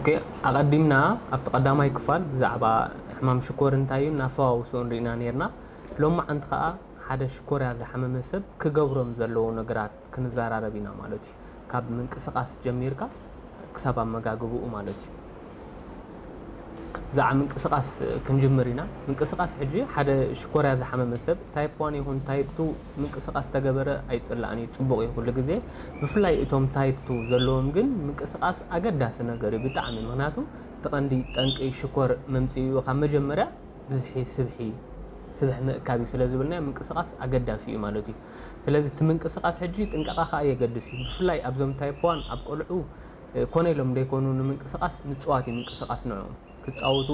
ኦኬ፣ ኣቐዲምና ኣብቲ ቀዳማይ ክፋል ብዛዕባ ሕማም ሽኮር እንታይ እዩ እናፈዋውስኡን ርኢና ነርና። ሎማዓንቲ ኸኣ ሓደ ሽኮርያ ዝሓመመ ሰብ ክገብሮም ዘለዎ ነገራት ክንዘራረብ ኢና ማለት እዩ። ካብ ምንቅስቓስ ጀሚርካ ክሳብ ኣመጋግብኡ ማለት እዩ። ብዛዕባ ምንቅስቓስ ክንጅምር ኢና። ምንቅስቓስ ሕጂ ሓደ ሽኮርያ ዝሓመመ ሰብ ታይፕ ዋን ይኹን ታይፕ ቱ ምንቅስቓስ ተገበረ ኣይጽላእን እዩ፣ ጽቡቕ እዩ ኩሉ ግዜ። ብፍላይ እቶም ታይፕ ቱ ዘለዎም ግን ምንቅስቓስ ኣገዳሲ ነገር እዩ ብጣዕሚ። ምኽንያቱ እቲ ቀንዲ ጠንቂ ሽኮር መምጽኢኡ ካብ መጀመርያ ብዝሒ ስብሒ፣ ስብሒ ምእካብ እዩ ስለ ዝብልናዮ ምንቅስቓስ ኣገዳሲ እዩ ማለት እዩ። ስለዚ እቲ ምንቅስቓስ ሕጂ ጥንቃቐ ከኣ የገድስ እዩ። ብፍላይ ኣብዞም ታይፕ ዋን ኣብ ቆልዑ፣ እ፣ ኮነ ኢሎም ደይኮኑ ንምንቅስቓስ ምጽዋት እዩ ምንቅስቓስ ንዕኦም። ክጻወቱ፣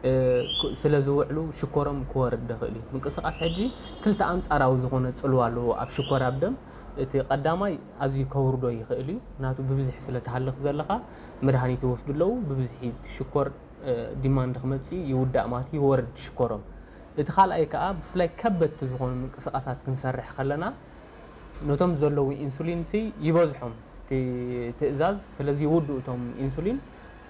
እ፣ ክ-፣ ስለ ዝውዕሉ ሽኮሮም ክወርድ ይኽእል እዩ። ምንቅስቓስ ሕጂ ክልተ ኣንጻራዊ ዝኾነ ጽልዋ ኣለዎ ኣብ ሽኮር ኣብ ደም። እቲ ቀዳማይ ኣዝዩ ከውርዶ ይኽእል እዩ። ናቱ ብብዝሒ ስለ ትሃልኽ ዘለኻ መድሃኒት ይወስዱ ኣለዉ። ብብዝሒ እቲ ሽኮር፣ እ፣ ዲማንድ ክመጽእ ይውዳእ ማለት እዩ፣ ይወርድ ሽኮሮም። እቲ ካልኣይ ከኣ ብፍላይ ከበድቲ ዝኾኑ ምንቅስቓሳት ክንሰርሕ ከለና ነቶም ዘለዉ ኢንሱሊን ሲ ይበዝሖም እቲ ትእዛዝ። ስለዚ ይውድኡ እቶም ኢንሱሊን፣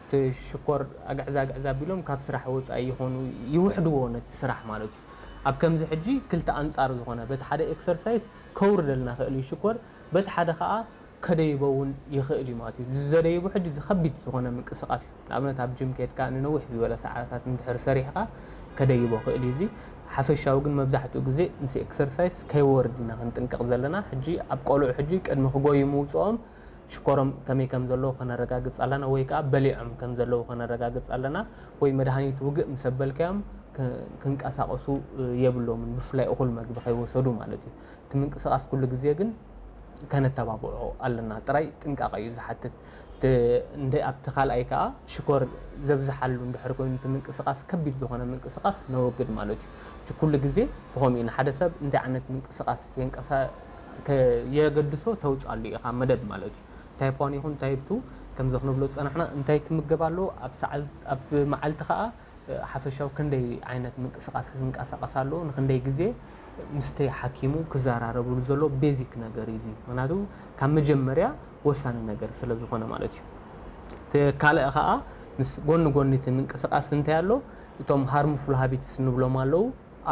እቲ ሽኮር ኣግዕዛ ኣግዕዛ ኣቢሎም ካብ ስራሕ ወጻኢ ይኾኑ፣ ይውሕድዎ ነቲ ስራሕ ማለት እዩ። ኣብ ከምዚ ሕጂ ክልተ ኣንጻር ዝኾነ፣ በቲ ሓደ ኤክሰርሳይዝ ከውርደልና ክእል እዩ ሽኮር፣ በቲ ሓደ ከኣ ከደይቦ እውን ይኽእል እዩ ማለት እዩ። እዚ ዘደይቦ ሕጂ እዚ ከቢድ ዝኾነ ምንቅስቓስ እዩ። ንኣብነት ኣብ ጅም ከድካ ንነዊሕ ዝበለ ሰዓታት እንድሕር ሰሪሕካ ከደይቦ ክእል እዩ። እዚ ሓፈሻዊ ግን መብዛሕትኡ ግዜ ምስ ኤክሰርሳይዝ ከይወርድ ኢና ክንጥንቀቕ ዘለና። ሕጂ ኣብ ቆልዑ ሕጂ ቅድሚ ክጎዩ ምውፅኦም ሽኮሮም ከመይ ከም ዘለዉ ከነረጋግፅ ኣለና፣ ወይ ከዓ በሊዖም ከም ዘለዉ ከነረጋግፅ ኣለና። ወይ መድሃኒት ውግእ ምስ ኣበልካዮም ክ-፣ ክንቀሳቐሱ የብሎምን፣ ብፍላይ እኹል መግቢ ከይወሰዱ ማለት እዩ። እቲ ምንቅስቓስ ኩሉ ግዜ ግን ከነተባብዖ ኣለና። ጥራይ ጥንቃቐ እዩ ዝሓትት። እቲ፣ እንደ ኣብቲ ካልኣይ ከኣ ሽኮር ዘብዝሓሉ እንድሕር ኮይኑ እቲ ምንቅስቓስ ከቢድ ዝኾነ ምንቅስቓስ ነወግድ ማለት እዩ። እቲ ኩሉ ግዜ ብኸምኡ ኢና። ሓደ ሰብ እንታይ ዓይነት ምንቅስቓስ የንቀሳ-፣ ከ-፣ የገድሶ ተውጻሉ ኢኻ መደብ ማለት እዩ። ታይፕ ዋን ይኹን ታይፕ ቱ ከምዚ ክንብሎ ዝጸናሕና እንታይ ክምገብ ኣለዎ፣ ኣብ ሰዓል-፣ ኣብ መዓልቲ ከኣ ሓፈሻዊ ክንደይ ዓይነት ምንቅስቓስ ክንቀሳቐስ ኣለዎ፣ ንክንደይ ግዜ ምስቲ ሓኪሙ ክዘራረብሉ ዘሎ ቤዚክ ነገር እዩ እዚ። ምክንያቱ ካብ መጀመርያ ወሳኒ ነገር ስለ ዝኾነ ማለት እዩ። እቲ ካልእ ኸኣ ምስ ጎኒ ጎኒ እቲ ምንቅስቓስ እንታይ ኣሎ፣ እቶም ሃርምፉል ሃቢትስ ንብሎም ኣለዉ፣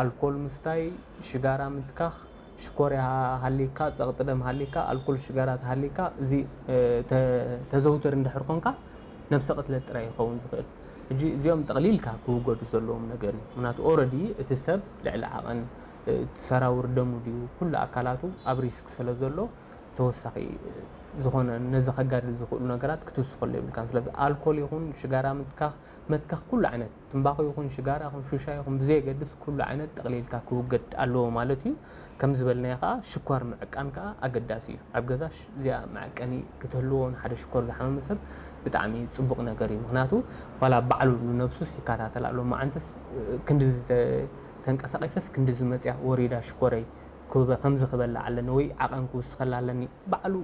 ኣልኮል ምስታይ፣ ሽጋራ ምትካኽ፣ ሽኮርያ ሃሊካ፣ ጸቕጢ ደም ሃሊካ፣ ኣልኮል ሽጋራ ተሃሊካ፣ እዚ፣ እ፣ ተ-፣ ተዘውትር እንድሕር ኮንካ ነብሰ ቅትለት ጥራይ ይኸውን ዝኽእል። ሕጂ እዚኦም ጠቕሊልካ ክውገዱ ዘለዎም ነገር እዩ። ምክንያቱ ኦረዲ እቲ ሰብ ልዕሊ ዓቐን፣ እ፣ ሰራውር ደሙ ድዩ፣ ኩሉ ኣካላቱ ኣብ ሪስክ ስለ ዘሎ ተወሳኺ፣ እ፣ ዝኾነ ነዚ ከጋድድ ዝኽእሉ ነገራት ክትውስኸሉ የብልካን። ስለዚ ኣልኮል ይኹን ሽጋራ ምትካኽ፣ መትከኽ ኩሉ ዓይነት ትምባኾ ይኹን ሽጋራ ይኹን ሹሻ ይኹን ብዘየገድስ ኩሉ ዓይነት ጠቕሊልካ ክውገድ ኣለዎ ማለት እዩ። ከም ዝበልናዮ ከኣ ሽኳር ምዕቃን ከኣ ኣገዳሲ እዩ። ኣብ ገዛ ሽ-፣ እዚኣ መዐቀኒ ክትህልዎ ንሓደ ሽኮር ዝሓመመ ሰብ ብጣዕሚ ጽቡቕ ነገር እዩ። ምኽንያቱ ዋላ ባዕሉ ንነብሱስ ይከታተል ኣሎ። መዓንትስ፣ እ፣ ክንድዚ ተ-፣ ተንቀሳቒሰስ ክንድዚ መጽያ ወሪዳ ሽኮረይ ክበ-፣ ከምዚ ክበልዕ ኣለኒ ወይ ዓቐን ክውስኸላ ኣለኒ። ባዕሉ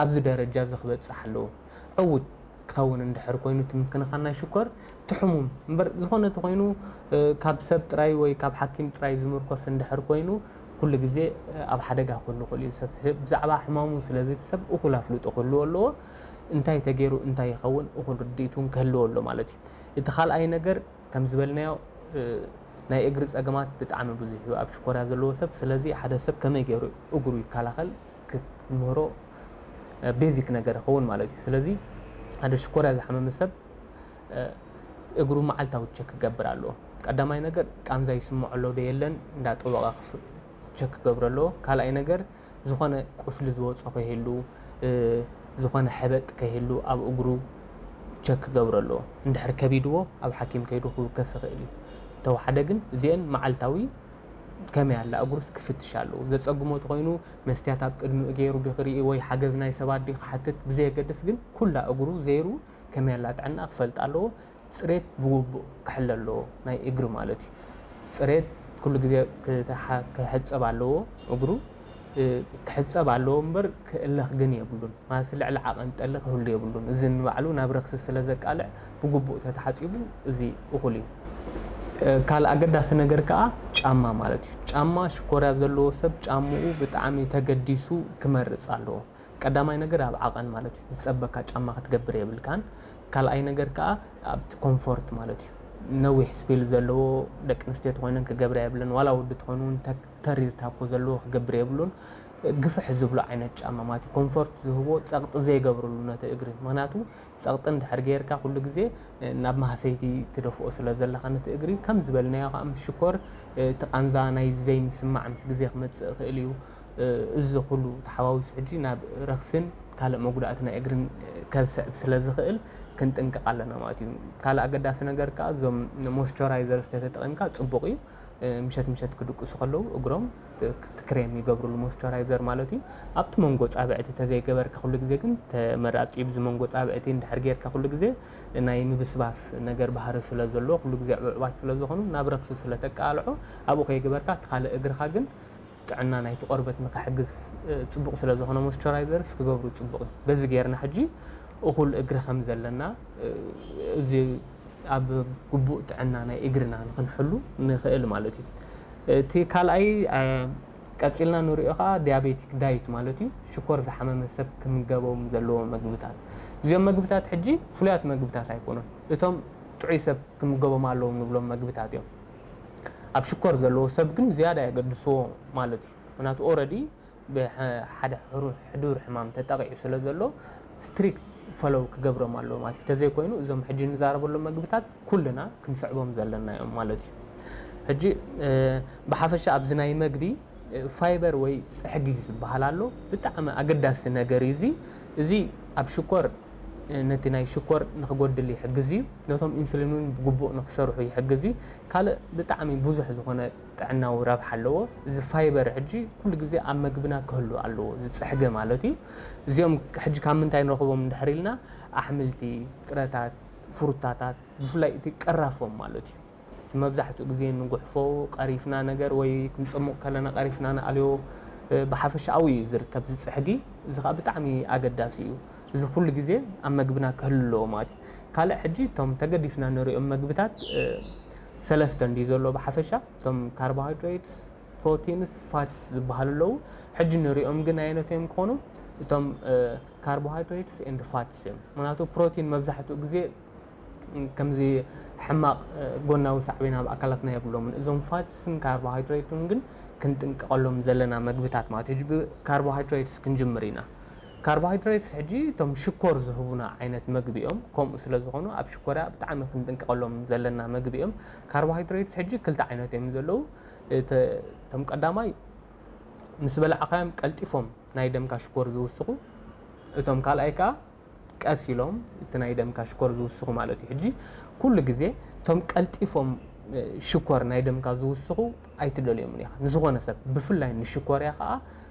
ኣብዚ ደረጃ እዚ ክበጽሕ ኣለዎ። ዕዉት ክኸውን እንድሕር ኮይኑ እቲ ምክንኻን ናይ ሽኮር እቲ ሕሙም እምበር ዝኾነ ተኾይኑ፣ እ፣ ካብ ሰብ ጥራይ ወይ ካብ ሓኪም ጥራይ ዝምርኮስ እንድሕር ኮይኑ ኩሉ ግዜ፣ እ፣ ኣብ ሓደጋ ክህሉ ይኽእል እዩ። ሰብ ህ-፣ ብዛዕባ ሕማሙ ስለዚ እቲ ሰብ እኹል ኣፍልጦ ክህልዎ ኣለዎ። እንታይ ተገይሩ እንታይ ይኸውን እኹል ርድኢት እውን ክህልዎ ኣሎ ማለት እዩ። እቲ ካልኣይ ነገር ከም ዝበልናዮ፣ እ፣ ናይ እግሪ ጸገማት ብጣዕሚ ብዙሕ እዩ ኣብ ሽኮርያ ዘለዎ ሰብ። ስለዚ ሓደ ሰብ ከመይ ገይሩ እግሩ ይከላኸል ክትምህሮ፣ እ፣ ቤዚክ ነገር ይኸውን ማለት እዩ። ስለዚ ሓደ ሽኮርያ ዝሓመመ ሰብ፣ እ፣ እግሩ መዓልታዊ ቸክ ክገብር ኣለዎ። ቀዳማይ ነገር ቃንዛ ይስምዖ ኣሎ ዶ የለን እንዳጠወቐ ክፍ-፣ ቸክ ክገብር ኣለዎ። ካልኣይ ነገር ዝኾነ ቁስሊ ዝወጾ ከይህሉ፣ እ፣ ዝኾነ ሕበጥ ከይህሉ ኣብ እግሩ ቸክ ክገብሮ ኣለዎ። እንድሕር ከቢድዎ ኣብ ሓኪም ከይዱ ክውከስ ይኽእል እዩ። ተወሓደ ግን እዚአን መዓልታዊ ከመይ ኣላ እግሩስ ክፍትሽ ኣለዎ። ዘጸግሞ ተኾይኑ መስትያት ኣብ ቅድሚኡ ገይሩ ድዩ ክርኢ ወይ ሓገዝ ናይ ሰባት ድዩ ክሓትት ብዘየገድስ ግን ኩላ እግሩ ዘይሩ ከመይ ኣላ ጥዕና ክፈልጥ ኣለዎ። ጽሬት ብግቡእ ክሕለ ኣለዎ፣ ናይ እግሪ ማለት እዩ። ጽሬት ኩሉ ግዜ ክተሓ-፣ ክሕጸብ ኣለዎ፣ እግሩ፣ እ፣ ክሕጸብ ኣለዎ እምበር ክእለኽ ግን የብሉን። ማለት ልዕሊ ዓቐን ጠሊ ክህሉ የብሉን። እዚ ንባዕሉ ናብ ረኽሲ ስለ ዘቃልዕ ብግቡእ ተተሓጺቡ እዚ እኹል እዩ። እ፣ ካልእ ኣገዳሲ ነገር ከኣ ጫማ ማለት እዩ። ጫማ ሽኮርያ ዘለዎ ሰብ ጫምኡ ብጣዕሚ ተገዲሱ ክመርጽ ኣለዎ። ቀዳማይ ነገር ኣብ ዓቐን ማለት እዩ። ዝጸበካ ጫማ ክትገብር የብልካን። ካልኣይ ነገር ከዓ ኣብቲ ኮምፎርት ማለት እዩ። ነዊሕ ስፒል ዘለዎ ደቂ ኣንስትዮ ተኮይነን ክገብራ የብለን፣ ዋላ ወዲ ተኮይኑ እውን ተሪር ታኮ ዘለዎ ክገብር የብሉን። ግፍሕ ዝብሎ ዓይነት ጫማ ማለት እዩ። ኮምፎርት ዝህቦ ጸቕጢ ዘይገብርሉ ነቲ እግሪ፣ ምክንያቱ ጸቕጢ እንድሕር ጌርካ ኩሉ ግዜ ናብ ማህሰይቲ ትደፍኦ ስለ ዘለኻ ነቲ እግሪ፣ ከም ዝበልናዮ ከዓ ምስ ሽኮር እቲ ቃንዛ ናይ ዘይምስማዕ ምስ ግዜ ክመጽእ ይኽእል እዩ። እዚ ኩሉ ተሓዋዊሱ ሕጂ ናብ ረኽስን ካልእ መጉዳእቲ ናይ እግርን ከስዕብ ስለ ዝኽእል ክንጥንቀቕ ኣለና ማለት እዩ። ካልእ ኣገዳሲ ነገር ከዓ እዞም ሞይስቸራይዘርስ ተተጠቒምካ ጽቡቕ እዩ። ምሸት ምሸት ክድቅሱ ከለዉ እግሮም እቲ ክሬም ይገብርሉ፣ ሞይስቸራይዘር ማለት እዩ። ኣብቲ መንጎ ጻብዕቲ ተዘይገበርካ ኩሉ ግዜ ግን ተመራጺ እዩ። ብዚ መንጎ ጻብዕቲ እንድሕር ጌርካ ኩሉ ግዜ ናይ ምብስባስ ነገር ባህሪ ስለ ዘለዎ ኩሉ ግዜ ዕዑባት ስለ ዝኾኑ ናብ ረኽሲ ስለ ተቃልዖ ኣብኡ ከይገበርካ እቲ ካልእ እግርኻ ግን ጥዕና ናይቲ ቆርበት ንክሕግዝ ጽቡቕ ስለ ዝኾነ ሞይስቸራይዘርስ ክገብሩ ጽቡቕ እዩ። በዚ ጌርና ሕጂ እኹል እግሪ ከም ዘለና እዚ ኣብ ግቡእ ጥዕና ናይ እግርና ንክንሕሉ ንኽእል ማለት እዩ። እቲ ካልኣይ ቀጺልና ንሪኦ ከዓ ዲያቤቲክ ዳይት ማለት እዩ። ሽኮር ዝሓመመ ሰብ ክምገቦም ዘለዎ መግብታት። እዚኦም መግብታት ሕጂ ፍሉያት መግብታት ኣይኮኑን። እቶም ጥዑይ ሰብ ክምገቦም ኣለዎም ንብሎም መግብታት እዮም። ኣብ ሽኮር ዘለዎ ሰብ ግን ዝያዳ የገድስዎ ማለት እዩ። ምክንያቱ ኦረዲ ብሓደ ሕዱር ሕማም ተጠቂዑ ስለ ዘሎ ስትሪክት ፈለው ክገብሮም ኣለዎ ማለት እዩ። ተዘይኮይኑ እዞም ሕጂ ንዛረበሎም መግብታት ኩልና ክንስዕቦም ዘለና እዮም ማለት እዩ። ሕጂ ብሓፈሻ ኣብዚ ናይ መግቢ ፋይበር ወይ ጽሕጊ ዝበሃል ኣሎ። ብጣዕሚ ኣገዳሲ ነገር እዩ እዚ። እዚ ኣብ ሽኮር ነቲ ናይ ሽኮር ንክጎድል ይሕግዝ እዩ። ነቶም ኢንሱሊን እውን ብግቡእ ንክሰርሑ ይሕግዝ እዩ። ካልእ ብጣዕሚ ብዙሕ ዝኾነ ጥዕናዊ ረብሓ ኣለዎ። እዚ ፋይበር ሕጂ ኩሉ ግዜ ኣብ መግብና ክህሉ ኣለዎ፣ እዚ ጽሕጊ ማለት እዩ። እዚኦም ሕጂ ካብ ምንታይ ንረኽቦም እንድሕር ኢልና ኣሕምልቲ፣ ጥረታት፣ ፍሩታታት ብፍላይ እቲ ቀራፎም ማለት እዩ። መብዛሕትኡ ግዜ ንጉሕፎ ቀሪፍና ነገር ወይ ክንጽሙቕ ከለና ቀሪፍና ንኣልዮ ብሓፈሻዊ እዩ ዝርከብ ዝጽሕጊ። እዚ ከዓ ብጣዕሚ ኣገዳሲ እዩ። እዚ ኩሉ ግዜ ኣብ መግብና ክህሉ ኣለዎ ማለት እዩ። ካልእ ሕጂ እቶም ተገዲስና ንሪኦም መግብታት ሰለስተ እንዲ ዘሎ ብሓፈሻ እቶም ካርቦሃይድሬትስ፣ ፕሮቲንስ፣ ፋትስ ዝበሃሉ ኣለዉ። ሕጂ ንሪኦም ግን ኣየነቶም ክኾኑ እቶም ካርቦሃይድሬትስ ኤንድ ፋትስ እዮም። ምክንያቱ ፕሮቲን መብዛሕትኡ ግዜ ከምዚ ሕማቕ ጎናዊ ሳዕቤን ኣብ ኣካላትና የብሎምን። እዞም ፋትስን ካርቦሃይድሬትን ግን ክንጥንቀቐሎም ዘለና መግብታት ማለት እዩ። ብካርቦሃይድሬትስ ክንጅምር ኢና። ካርቦሃይድሬትስ ሕጂ እቶም ሽኮር ዝህቡና ዓይነት መግቢ እዮም። ከምኡ ስለ ዝኾኑ ኣብ ሽኮርያ ብጣዕሚ ክንጥንቀቐሎም ዘለና መግቢ እዮም። ካርቦሃይድሬትስ ሕጂ ክልተ ዓይነት እዮም ዘለዉ። እቶም ቀዳማይ ምስ በላዕካዮም ቀልጢፎም ናይ ደምካ ሽኮር ዝውስኹ፣ እቶም ካልኣይ ከዓ ቀስ ኢሎም እቲ ናይ ደምካ ሽኮር ዝውስኹ ማለት እዩ። ሕጂ ኩሉ ግዜ እቶም ቀልጢፎም ሽኮር ናይ ደምካ ዝውስኹ ኣይትደልዮምን ኢኻ ንዝኾነ ሰብ፣ ብፍላይ ንሽኮርያ ከዓ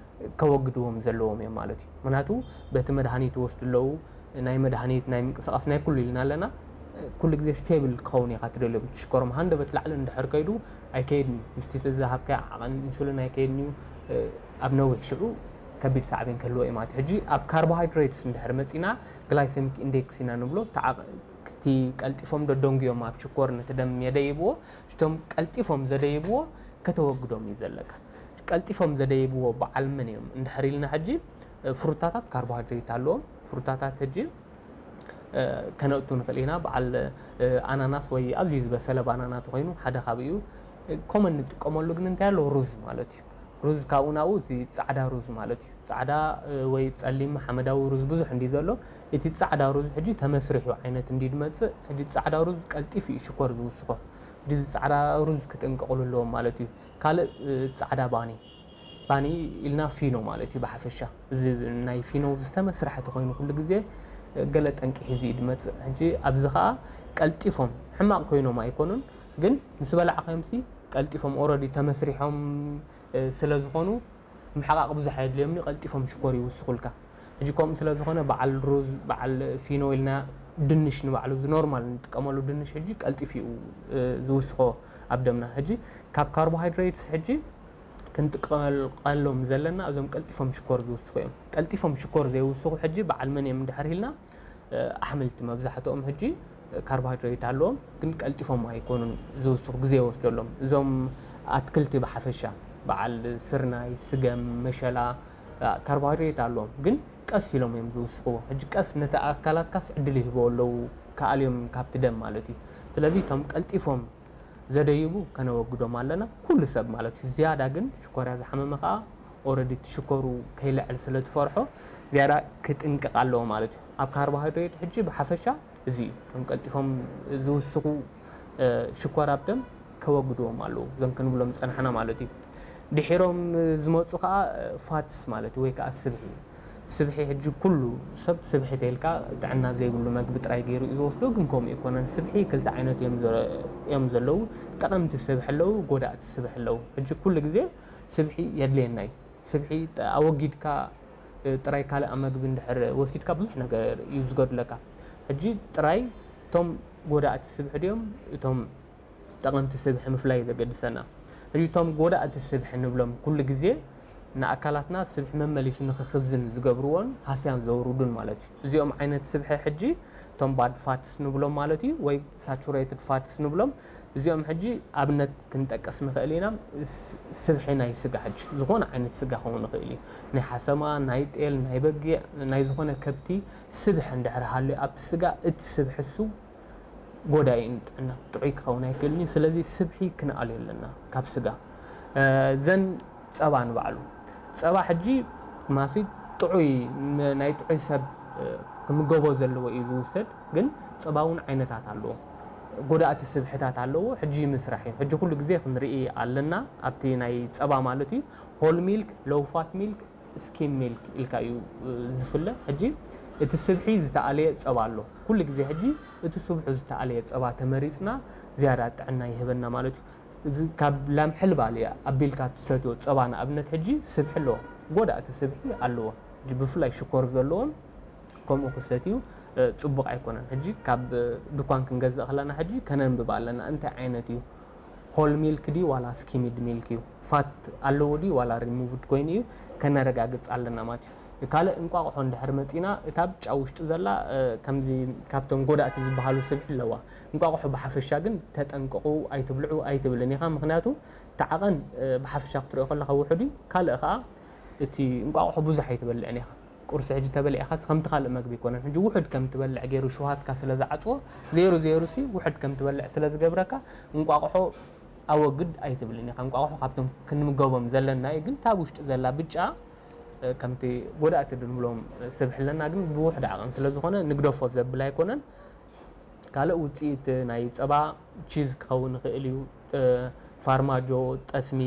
ከወግድዎም ዘለዎም እዮም ማለት እዩ። ምክንያቱ በቲ መድሃኒት ይወስዱ ኣለዉ፣ ናይ መድሃኒት ናይ ምንቅስቃስ ናይ ኩሉ ኢልና ኣለና። ኩሉ ግዜ ስቴብል ክኸውን ኢኻ ትደልዮም። ሽኮሮም ሃንደበት ላዕሊ እንድሕር ከይዱ ኣይከይድን እዩ። ምስቲ ዝሃብካዮ ዓቐን ኢንሱሊን ኣይከይድን እዩ። ኣብ ነዊሕ ሽዑ ከቢድ ሳዕቤን ክህልዎ እዩ ማለት እዩ። ሕጂ ኣብ ካርቦሃይድሬትስ እንድሕር መፂና ግላይሰሚክ ኢንዴክስ ኢና ንብሎ። እቲ ቀልጢፎም ደደንጉዮም ኣብ ሽኮር ነቲ ደም የደይብዎ። እቶም ቀልጢፎም ዘደይብዎ ከተወግዶም እዩ ዘለካ። ቀልጢፎም ዘደይብዎ በዓል መን እዮም እንድሕር ኢልና ሕጂ ፍሩታታት ካርቦሃይድሬት ኣለዎም። ፍሩታታት ሕጂ ከነእቱ ንኽእል ኢና። በዓል ኣናናስ ወይ ኣዝዩ ዝበሰለ ባናና ተኾይኑ ሓደ ካብ እዩ። ኮመን ንጥቀመሉ ግን እንታይ ኣሎ? ሩዝ ማለት እዩ። ሩዝ ካብኡ ናብኡ እቲ ጻዕዳ ሩዝ ማለት እዩ። ጻዕዳ ወይ ጸሊም ሓመዳዊ ሩዝ ብዙሕ እንዲ ዘሎ፣ እቲ ጻዕዳ ሩዝ ሕጂ ተመስሪሑ ዓይነት እንዲ ድመጽእ፣ ሕጂ ጻዕዳ ሩዝ ቀልጢፉ እዩ ሽኮር ዝውስኾ። ሕጂ እዚ ጻዕዳ ሩዝ ክጥንቀቕሉ ኣለዎም ማለት እዩ። ካልእ ጻዕዳ ባኒ፣ ባኒ ኢልና ፊኖ ማለት እዩ ብሓፈሻ። እዚ ናይ ፊኖ ዝተመስርሐ ተኾይኑ ኩሉ ግዜ ገለ ጠንቂ ሒዙ እዩ ድመጽእ። ሕጂ ኣብዚ ኸኣ ቀልጢፎም፣ ሕማቕ ኮይኖም ኣይኮኑን፣ ግን ምስ በላዕካዮምሲ ቀልጢፎም ኦረዲ ተመስሪሖም ስለ ዝኾኑ ምሕቓቕ ብዙሕ ኣየድልዮምን እዩ፣ ቀልጢፎም ሽኮር ይውስኹልካ። ሕጂ ከምኡ ስለ ዝኾነ በዓል ሩዝ፣ በዓል ፊኖ ኢልና ድንሽ ንባዕሉ እዚ ኖርማል ንጥቀመሉ ድንሽ ሕጂ ቀልጢፉ እዩ ዝውስኾ ኣብ ደምና። ሕጂ ካብ ካርቦሃይድሬትስ ሕጂ ክንጥቀቀሎም ዘለና እዞም ቀልጢፎም ሽኮር ዝውስኹ እዮም። ቀልጢፎም ሽኮር ዘይውስኹ ሕጂ በዓል መን እዮም እንድሕር ኢልና ኣሕምልቲ መብዛሕትኦም ሕጂ ካርቦሃይድሬት ኣለዎም፣ ግን ቀልጢፎም ኣይኮኑን ዝውስኹ፣ ግዜ ይወስደሎም። እዞም ኣትክልቲ ብሓፈሻ በዓል ስርናይ፣ ስገም፣ መሸላ ካርቦሃይድሬት ኣለዎም፣ ግን ቀስ ኢሎም እዮም ዝውስኽዎ። ሕጂ ቀስ ነቲ ኣካላትካስ ዕድል ይህብዎ ኣለዉ ክኣልዮም ካብቲ ደም ማለት እዩ። ስለዚ እቶም ቀልጢፎም ዘደይቡ ከነወግዶም ኣለና፣ ኩሉ ሰብ ማለት እዩ። ዝያዳ ግን ሽኮርያ ዝሓመመ ከዓ ኦረዲ እቲ ሽኮሩ ከይልዕል ስለ ትፈርሖ ዝያዳ ክጥንቅቕ ኣለዎ ማለት እዩ። ኣብ ካርቦሃይድሬት ሕጂ ብሓፈሻ እዚ እዩ። እቶም ቀልጢፎም ዝውስኹ ሽኮር ኣብ ደም ከወግድዎም ኣለዉ፣ እዞም ክንብሎም ዝጸናሕና ማለት እዩ። ድሒሮም ዝመጹ ከዓ ፋትስ ማለት እዩ፣ ወይ ከዓ ስብሒ። ስብሒ ሕጂ ኩሉ ሰብ ስብሒ ተይልካ ጥዕና ዘይብሉ መግቢ ጥራይ ገይሩ እዩ ዝወስዶ፣ ግን ከምኡ ኣይኮነን። ስብሒ ክልተ ዓይነት እዮም ዘ-፣ እዮም ዘለዉ። ጠቐምቲ ስብሒ ኣለዉ፣ ጎዳእቲ ስብሒ ኣለዉ። ሕጂ ኩሉ ግዜ ስብሒ የድልየና እዩ። ስብሒ ጠ-፣ ኣወጊድካ፣ እ፣ ጥራይ ካልእ መግቢ እንድሕር ወሲድካ ብዙሕ ነገር እዩ ዝጎድለካ። ሕጂ ጥራይ እቶም ጎዳእቲ ስብሒ ድዮም እቶም ጠቐምቲ ስብሒ ምፍላይ ዘገድሰና። ሕጂ እቶም ጎዳእቲ ስብሒ ንብሎም ኩሉ ግዜ ንኣካላትና ስብሒ መመሊሱ ንኽኽዝን ዝገብርዎን ሃስያን ዘውርዱን ማለት እዩ። እዚኦም ዓይነት ስብሒ ሕጂ እቶም ባድ ፋትስ ንብሎም ማለት እዩ፣ ወይ ሳቹሬትድ ፋትስ ንብሎም። እዚኦም ሕጂ ኣብነት ክንጠቅስ ንኽእል ኢና። ስ-፣ ስብሒ ናይ ስጋ ሕጂ ዝኾነ ዓይነት ስጋ ክኸውን ይኽእል እዩ። ናይ ሓሰማ፣ ናይ ጤል፣ ናይ በጊዕ፣ ናይ ዝኾነ ከብቲ ስብሒ እንድሕር ሃልዩ ኣብቲ ስጋ፣ እቲ ስብሒ እሱ ጎዳኢ ንጥዕና፣ ጥዑይ ክኸውን ኣይክእልን እዩ። ስለዚ ስብሒ ክንኣልዮ ኣለና ካብ ስጋ። እ፣ ዘን ጸባ ንባዕሉ። ጸባ ሕጂ ማሲ ጥዑይ፣ ም-፣ ናይ ጥዑይ ሰብ፣ እ፣ ክምገቦ ዘለዎ እዩ ዝውሰድ፣ ግን ጸባ እውን ዓይነታት ኣለዎ። ጎዳእቲ ስብሕታት ኣለዎ። ሕጂ ምስራሕ እዩ። ሕጂ ኩሉ ግዜ ክንርኢ ኣለና ኣብቲ ናይ ጸባ ማለት እዩ። ሆል ሚልክ፣ ሎው ፋት ሚልክ፣ ስኪም ሚልክ ኢልካ እዩ፣ እ፣ ዝፍለ። ሕጂ እቲ ስብሒ ዝተኣለየ ጸባ ኣሎ። ኩሉ ግዜ ሕጂ እቲ ስብሑ ዝተኣለየ ጸባ ተመሪጽና ዝያዳ ጥዕና ይህበና ማለት እዩ። እዚ ካብ ላም ሕልባ ኣቢልካ ትሰትዮ ጸባ ንኣብነት ሕጂ ስብሒ ኣለዎ፣ ጎዳእቲ ስብሒ ኣለዎ። ሕጂ ብፍላይ ሽኮር ዘለዎም ከምኡ ክሰትዩ፣ እ፣ ጽቡቕ ኣይኮነን። ሕጂ ካብ፣ እ፣ ድኳን ክንገዝእ ከለና ሕጂ ከነንብብ ኣለና፣ እንታይ ዓይነት እዩ? ሆል ሚልክ ድዩ ዋላ ስኪምድ ሚልክ እዩ? ፋት ኣለዎ ድዩ ዋላ ሪሙቭድ ኮይኑ እዩ? ከነረጋግጽ ኣለና ማለት እዩ። ካልእ እንቋቑሖ እንድሕር መጺና፣ እታ ብጫ ውሽጡ ዘላ፣ እ፣ ከምዚ ካብቶም ጎዳእቲ ዝበሃሉ ስብሒ ኣለዋ። እንቋቑሖ ብሓፈሻ ግን ተጠንቀቑ፣ ኣይትብልዑ፣ ኣይትብልን ኢኻ። ምኽንያቱ እቲ ዓቐን፣ እ፣ ብሓፈሻ ክትሪኦ ከለኻ ውሑድ እዩ። ካልእ ኸኣ እቲ እንቋቑሖ ብዙሕ ኣይትበልዕን ኢኻ። ቁርሲ ሕጂ ተበሊዕኻስ ከምቲ ካልእ መግቢ ኣይኮነን። ሕጂ ውሑድ ከም ትበልዕ ገይሩ ሽውሃትካ ስለ ዝዓጽዎ፣ ዘይሩ ዘይሩሲ ውሑድ ከም ትበልዕ ስለ ዝገብረካ፣ እንቋቑሖ ኣወግድ ኣይትብልን ኢኻ። እንቋቑሖ ካብቶም ክንምገቦም ዘለና እዩ፣ ግን እታ ኣብ ውሽጢ ዘላ ብጫ፣ እ፣ ከምቲ ጎዳእቲ ድንብሎም ስብሒ ኣለና፣ ግን ብውሑድ ዓቐን ስለ ዝኾነ ንግደፎ ዘብል ኣይኮነን። ካልእ ውጽኢት ናይ ጸባ ቺዝ ክኸውን ይኽእል እዩ፣ እ፣ ፋርማጆ፣ ጠስሚ፣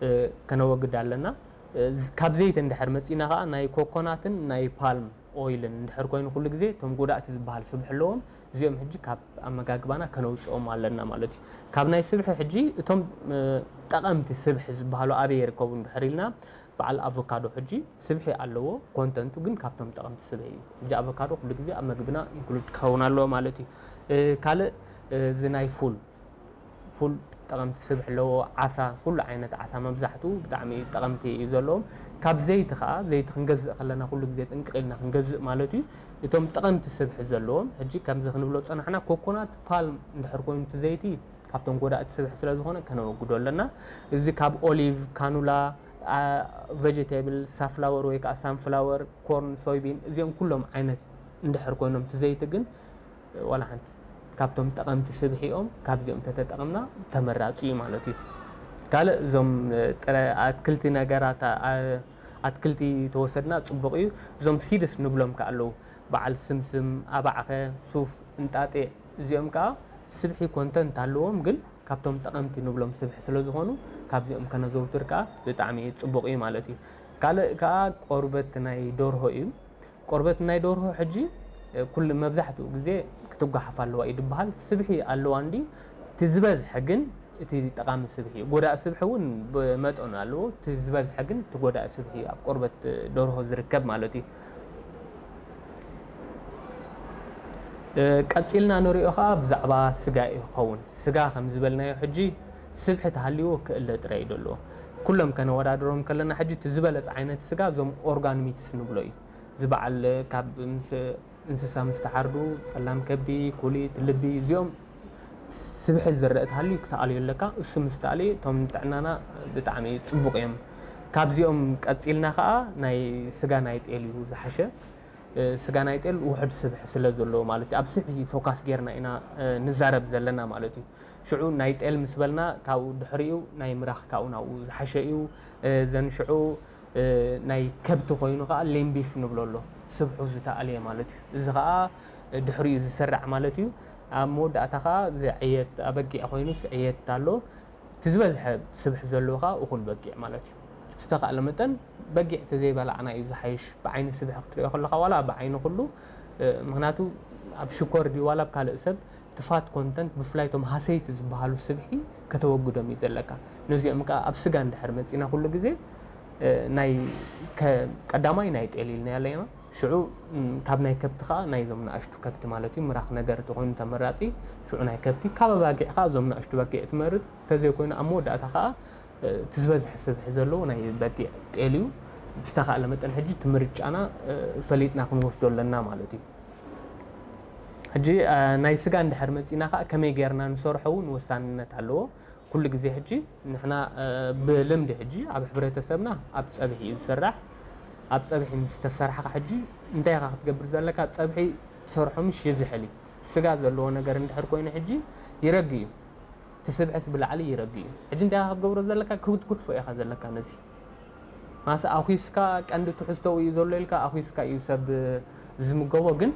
እ፣ ከነወግድ ኣለና። እ፣ ዝ-፣ ካብ ዘይቲ እንድሕር መጺና ኸኣ ናይ ኮኮናትን ናይ ፓልም ኦይልን እንድሕር ኮይኑ ኩሉ ግዜ እቶም ጎዳእቲ ዝበሃል ስብሒ ኣለዎም። እዚኦም ሕጂ ካብ ኣመጋግባና ከነውጽኦም ኣለና ማለት እዩ። ካብ ናይ ስብሒ ሕጂ እቶም፣ እ፣ ጠቐምቲ ስብሒ ዝበሃሉ ኣበይ ይርከቡ እንድሕር ኢልና፣ በዓል ኣቮካዶ ሕጂ ስብሒ ኣለዎ፣ ኮንተንቱ ግን ካብቶም ጠቐምቲ ስብሒ እዩ። ሕጂ ኣቮካዶ ኩሉ ግዜ ኣብ መግብና ኢንክሉድ ክኸውን ኣለዎ ማለት እዩ። እ፣ ካልእ፣ እ፣ እዚ ናይ ፉል፣ ፉል ጠቐምቲ ስብሒ ኣለዎ። ዓሳ፣ ኩሉ ዓይነት ዓሳ መብዛሕትኡ ብጣዕሚ ጠቐምቲ እዩ ዘለዎም። ካብ ዘይቲ ኸኣ፣ ዘይቲ ክንገዝእ ከለና ኩሉ ግዜ ጥንቅቕ ኢልና ክንገዝእ ማለት እዩ። እቶም ጠቐምቲ ስብሒ ዘለዎም፣ ሕጂ ከምዚ ክንብሎ ዝጸናሕና፣ ኮኮናት ፓልም እንድሕር ኮይኑ እቲ ዘይቲ ካብቶም ጎዳእቲ ስብሒ ስለ ዝኾነ ከነወግዶ ኣለና። እዚ ካብ ኦሊቭ፣ ካኑላ፣ አ፣ ቨጀቴብል፣ ሳፍላወር ወይ ከኣ ሳንፍላወር፣ ኮርን፣ ሶይቢን፣ እዚኦም ኩሎም ዓይነት እንድሕር ኮይኖም፣ እቲ ዘይቲ ግን ዋላ ሓንቲ ካብቶም ጠቐምቲ ስብሒ እዮም። ካብዚኦም ተተጠቐምና ተመራጺ እዩ ማለት እዩ። ካልእ እዞም፣ እ፣ ጥረ ኣትክልቲ ነገራት፣ ኣ-፣ ኣትክልቲ ተወሰድና ጽቡቕ እዩ። እዞም ሲድስ ንብሎም ከኣ ኣለዉ። በዓል ስምስም፣ ኣባዕኸ፣ ሱፍ፣ እንጣጢዕ፣ እዚኦም ከኣ ስብሒ ኮንተንት ኣለዎም፣ ግን ካብቶም ጠቐምቲ ንብሎም ስብሒ ስለ ዝኾኑ ካብዚኦም ከነዘውትር ከኣ ብጣዕሚ ጽቡቕ እዩ ማለት እዩ። ካልእ ከኣ ቆርበት ናይ ደርሆ እዩ። ቆርበት ናይ ደርሆ ሕጂ፣ እ፣ ኩሉ መብዛሕትኡ ግዜ ክትጓሓፍ ኣለዋ እዩ ዝበሃል። ስብሒ ኣለዋ እንዲ፣ እቲ ዝበዝሐ ግን እቲ ጠቓሚ ስብሒ እዩ። ጎዳኢ ስብሒ እውን ብመጠኑ ኣለዎ። እቲ ዝበዝሐ ግን እቲ ጎዳኢ ስብሒ እዩ ኣብ ቆርበት ደርሆ ዝርከብ ማለት እዩ። እ፣ ቀጺልና ንሪኦ ኸኣ ብዛዕባ ስጋ እዩ ክኸውን። ስጋ ከም ዝበልናዮ ሕጂ ስብሒ ተሃልይዎ ክእለ ጥራይ እዩ ዘለዎ። ኩሎም ከነወዳድሮም ከለና ሕጂ እቲ ዝበለጸ ዓይነት ስጋ እዞም ኦርጋን ሚትስ ንብሎ እዩ። እዚ በዓል ካብ ምስ እንስሳ ምስ ተሓርዱ፣ ጸላም ከብዲ፣ ኩሊት፣ ልቢ፣ እዚኦም ስብሒ ዝረአ ተሃልዩ ክትኣልዮ ኣለካ። እሱ ምስ ተኣልየ፣ እቶም ንጥዕናና ብጣዕሚ ጽቡቕ እዮም። ካብዚኦም ቀጺልና ከኣ ናይ ስጋ ናይ ጤል እዩ ዝሓሸ። ስጋ ናይ ጤል ውሕድ ስብሒ ስለ ዘለዎ ማለት እዩ። ኣብ ስብሒ ፎካስ ጌርና ኢና ንዛረብ ዘለና ማለት እዩ። ሽዑ ናይ ጤል ምስ በልና ካብኡ ድሕሪኡ ናይ ምራኽ ካብኡ ናብኡ ዝሓሸ እዩ። ዘን ሽዑ ናይ ከብቲ ኮይኑ ከዓ ሌምቢፍ ንብሎ ኣሎ፣ ስብሑ ዝተኣልየ ማለት እዩ። እዚ ከዓ ድሕሪኡ ዝሰራዕ ማለት እዩ። ኣብ መወዳእታ ከዓ ዝዕየት ኣበጊዕ ኮይኑስ ዕየት ኣሎ። እቲ ዝበዝሐ ስብሒ ዘለዎ ከዓ እኹል በጊዕ ማለት እዩ። ዝተኻእለ መጠን በጊዕ ተዘይበላዕና እዩ ዝሓይሽ። ብዓይኒ ስብሒ ክትሪኦ ከለኻ ዋላ ብዓይኒ ኩሉ ምክንያቱ ኣብ ሽኮር ድዩ ዋላ ኣብ ካልእ ሰብ ትፋት ኮንተንት ብፍላይ ቶም ሃሰይቲ ዝበሃሉ ስብሒ ከተወግዶም እዩ ዘለካ። ነዚኦም ከዓ ኣብ ስጋ እንድሕር መፂና ኩሉ ግዜ ናይ ቀዳማይ ናይ ጤል ኢልና ኣለና። ሽዑ ካብ ናይ ከብቲ ከዓ ናይዞም ንኣሽቱ ከብቲ ማለት እዩ ምራኽ ነገር ተኮይኑ ተመራፂ። ሽዑ ናይ ከብቲ ካብ ኣባጊዕ ከዓ እዞም ንኣሽቱ በጊዕ ትመርፅ። ተዘይኮይኑ ኣብ መወዳእታ ከዓ እቲ ዝበዝሐ ስብሒ ዘለዎ ናይ በጊዕ ጤል እዩ። ብዝተኻእለ መጠን ሕጂ እቲ ምርጫና ፈሊጥና ክንወስዶ ኣለና ማለት እዩ። ሕጂ ናይ ስጋ እንድሕር መፂና ከዓ ከመይ ጌርና ንሰርሖ እውን ወሳንነት ኣለዎ። ኩሉ ግዜ ሕጂ ንሕና ብልምዲ ሕጂ ኣብ ሕብረተሰብና ኣብ ፀብሒ እዩ ዝሰራሕ። ኣብ ፀብሒ ምስ ተሰርሐ ሕጂ እንታይ ኢኻ ክትገብር ዘለካ? ፀብሒ ሰርሖ ምሽ ይዝሕል እዩ። ስጋ ዘለዎ ነገር እንድሕር ኮይኑ ሕጂ ይረግ እዩ። እቲ ስብሕስ ብላዕሊ ይረግ እዩ። ሕጂ እንታይ ኢኻ ክትገብሮ ዘለካ? ክትጉሕፎ ኢኻ ዘለካ ነዚ ማስ ኣኺስካ ቀንዲ ትሕዝቶኡ እዩ ዘሎ ኢልካ ኣኺስካ እዩ ሰብ ዝምገቦ። ግን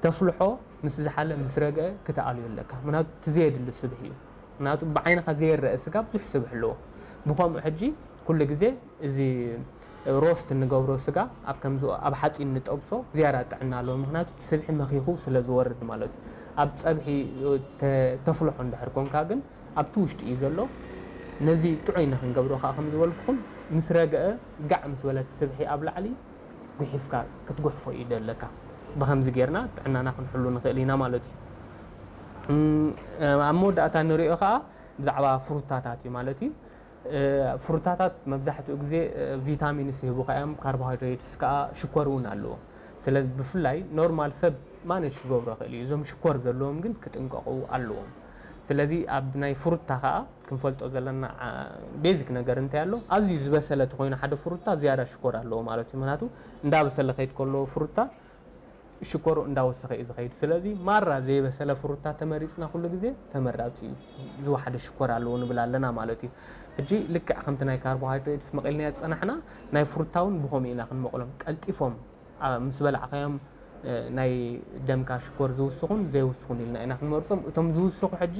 ተፍልሖ ምስ ዝሓለ ምስ ረግአ ክትኣልዮ ኣለካ። ምክንያቱ እቲ ዘየድሊ ስብሒ እዩ። ምክንያቱ ብዓይንኻ ዘይረአ ስጋ ብዙሕ ስብሒ ኣለዎ። ብኸምኡ ሕጂ ኩሉ ግዜ እዚ ሮስት እንገብሮ ስጋ ኣብ ከምዚ ኣብ ሓፂን ንጠብሶ ዝያዳ ጥዕና ኣለዎ። ምክንያቱ እቲ ስብሒ መኺኹ ስለ ዝወርድ ማለት እዩ። ኣብ ፀብሒ ተፍልሖ እንድሕር ኮንካ ግን ኣብቲ ውሽጢ እዩ ዘሎ። ነዚ ጥዑይ ንክንገብሮ ከዓ ከም ዝበልኩኹም ምስ ረግአ ጋዕ ምስ በለት ስብሒ ኣብ ላዕሊ ጉሒፍካ ክትጉሕፎ እዩ ደለካ። ብከምዚ ጌርና ጥዕናና ክንሕሉ ንኽእል ኢና ማለት እዩ። ኣብ መወዳእታ ንሪኦ ከዓ ብዛዕባ ፍሩታታት እዩ ማለት እዩ። ፍሩታታት መብዛሕትኡ ግዜ ቪታሚንስ ይህቡካ እዮም፣ ካርቦሃይድሬትስ ከዓ ሽኮር እውን ኣለዎ። ስለዚ ብፍላይ ኖርማል ሰብ ማነጅ ክገብሮ ይኽእል እዩ። እዞም ሽኮር ዘለዎም ግን ክጥንቀቑ ኣለዎም። ስለዚ ኣብ ናይ ፍሩታ ከዓ ክንፈልጦ ዘለና ቤዚክ ነገር እንታይ ኣሎ? ኣዝዩ ዝበሰለ ተኮይኑ ሓደ ፍሩታ ዝያዳ ሽኮር ኣለዎ ማለት እዩ። ምክንያቱ እንዳበሰለ ከይድ ከሎ ፍሩታ ሽኮሩ እንዳወሰኸ እዩ ዝኸይድ። ስለዚ ማራ ዘይበሰለ ፍሩታ ተመሪፅና ኩሉ ግዜ ተመራፂ እዩ። ዝወሓደ ሽኮር ኣለዎ ንብል ኣለና ማለት እዩ። ሕጂ ልክዕ ከምቲ ናይ ካርቦሃይድሬትስ መቒልናዮ ዝፀናሕና ናይ ፍሩታ እውን ብኸምኡ ኢና ክንመቕሎም። ቀልጢፎም ምስ በላዕካዮም ናይ ደምካ ሽኮር ዝውስኹን ዘይውስኹን ኢልና ኢና ክንመርፆም። እቶም ዝውስኹ ሕጂ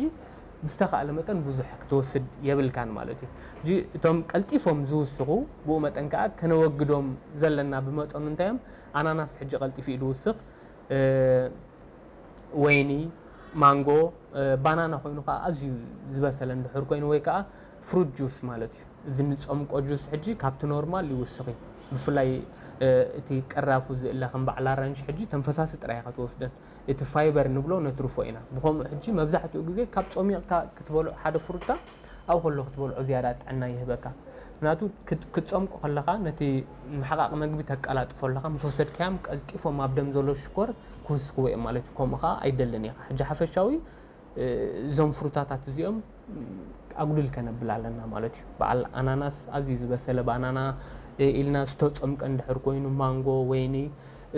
ብዝተኻእለ መጠን ብዙሕ ክትወስድ የብልካን ማለት እዩ። ሕጂ እቶም ቀልጢፎም ዝውስኹ ብኡ መጠን ከዓ ከነወግዶም ዘለና ብመጠኑ እንታይ እዮም? ኣናናስ ሕጂ ቀልጢፉ እዩ ዝውስኽ። ወይኒ፣ ማንጎ፣ ባናና ኮይኑ ከዓ ኣዝዩ ዝበሰለ እንድሕር ኮይኑ ወይ ከዓ ፍሩት ጁስ ማለት እዩ። እዚ ንፀምቆ ጁስ ሕጂ ካብቲ ኖርማል ይውስኽ እዩ። ብፍላይ እቲ ቀራፉ ዝእለ ከም በዓል ኣራንሽ ሕጂ ተንፈሳሲ ጥራይ ኢኻ ትወስደን። እቲ ፋይበር ንብሎ ነትርፎ ኢና። ብኸምኡ ሕጂ መብዛሕትኡ ግዜ ካብ ጸሚቕካ ክትበልዖ ሓደ ፍሩታ ኣብኡ ከሎ ክትበልዖ ዝያዳ ጥዕና ይህበካ። ምክንያቱ ክትጸምቆ ከለኻ ነቲ ምሕቓቕ መግቢ ተቀላጥፎ ኣለኻ። ምስ ወሰድካዮም ቀልጢፎም ኣብ ደም ዘሎ ሽኮር ክውስኽዎ እዮም ማለት እዩ። ከምኡ ኸዓ ኣይደልን ኢኻ። ሕጂ ሓፈሻዊ እዞም ፍሩታታት እዚኦም ኣጉድል ከነብል ኣለና ማለት እዩ። በዓል ኣናናስ ኣዝዩ ዝበሰለ ባናና ኢልና ዝተጸምቀ እንድሕር ኮይኑ ማንጎ፣ ወይኒ፣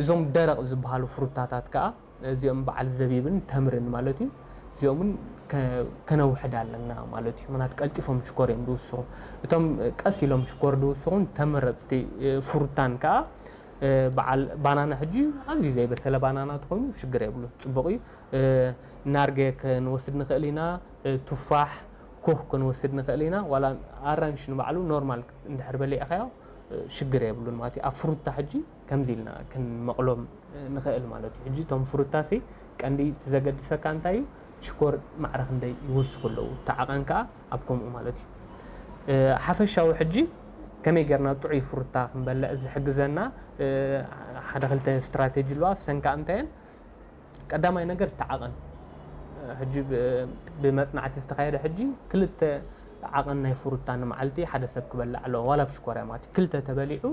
እዞም ደረቕ ዝበሃሉ ፍሩታታት ከኣ እዚኦም በዓል ዘቢብን ተምርን ማለት እዩ። እዚኦምን ከነውሕድ ኣለና ማለት እዩ። ምክንያቱ ቀልጢፎም ሽኮር እዮም ዝውስኹ። እቶም ቀስ ኢሎም ሽኮር ዝውስኹን ተመረፅቲ ፍሩታን ከኣ በዓል ባናና ሕጂ ኣዝዩ ዘይበሰለ ባናና ተኾይኑ ሽግር የብሉ፣ ፅቡቕ እዩ። ናርገ ክንወስድ ንኽእል ኢና፣ ቱፋሕ፣ ኮኽ ክንወስድ ንኽእል ኢና። ዋላ ኣራንሽ ንባዕሉ ኖርማል እንድሕር በሊዕካዮ ሽግር የብሉን ማለት እዩ። ኣብ ፍሩታ ሕጂ ከምዚ ኢልና ክንመቕሎም ንኽእል ማለት እዩ። ሕጂ እቶም ፍሩታሲ ቀንዲ እቲ ዘገድሰካ እንታይ እዩ? ሽኮር ማዕረ ክንደይ ይውስኹ ኣለዉ፣ እቲ ዓቐን ከኣ ኣብ ከምኡ ማለት እዩ። ሓፈሻዊ ሕጂ ከመይ ጌርና ጥዑይ ፍሩታ ክንበልዕ ዝሕግዘና ሓደ ክልተ ስትራቴጂ ኣለዋ። እሰን ከኣ እንታይ እየን? ቀዳማይ ነገር እቲ ዓቐን። ሕጂ ብመፅናዕቲ ዝተኻየደ ሕጂ ክልተ ዓቐን ናይ ፍሩታ ንመዓልቲ ሓደ ሰብ ክበልዕ ኣለዎ፣ ዋላ ብሽኮርያ ማለት እዩ። ክልተ ተበሊዑ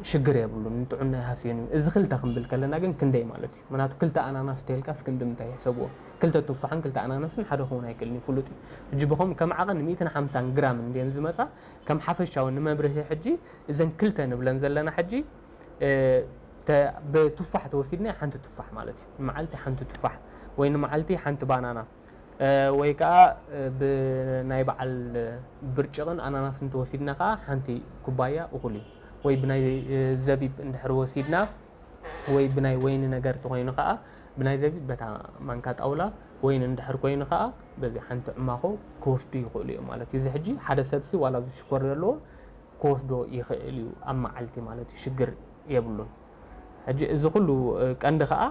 ሽግር የብሉን፣ ንጥዑና ይሃስየን እዩ። እዚ ክልተ ክንብል ከለና ግን ክንደይ ማለት እዩ? ምክንያቱ ክልተ ኣናናስ ተልካስ ክንዲ ምንታይ ይሕሰብዎ? ክልተ ቱፋሕን ክልተ ኣናናስን ሓደ ክኸውን ኣይክእልን እዩ፣ ፍሉጥ እዩ። ሕጂ ብኸም ከም ዓቐን ሚእትን ሓምሳን ግራም እንድየን ዝመፃ፣ ከም ሓፈሻዊ ንመብርሂ ሕጂ እዘን ክልተ ንብለን ዘለና ሕጂ ብቱፋሕ ተወሲድና ሓንቲ ቱፋሕ ማለት እዩ። ንመዓልቲ ሓንቲ ቱፋሕ ወይ ንመዓልቲ ሓንቲ ባናና ወይ ከዓ ብናይ በዓል ብርጭቕን ኣናናስን ተወሲድና ከዓ ሓንቲ ኩባያ እኹል እዩ። ወይ ብናይ ዘቢብ እንድሕር ወሲድና ወይ ብናይ ወይኒ ነገር ተኾይኑ ከዓ ብናይ ዘቢብ በታ ማንካ ጣውላ ወይኒ እንድሕር ኮይኑ ከዓ በዚ ሓንቲ ዕማኾ ክወስዱ ይኽእሉ እዮም ማለት እዩ። እዚ ሕጂ ሓደ ሰብሲ ዋላ እዚ ሽኮር ዘለዎ ክወስዶ ይኽእል እዩ ኣብ መዓልቲ ማለት እዩ። ሽግር የብሉን። ሕጂ እዚ ኩሉ ቀንዲ ከዓ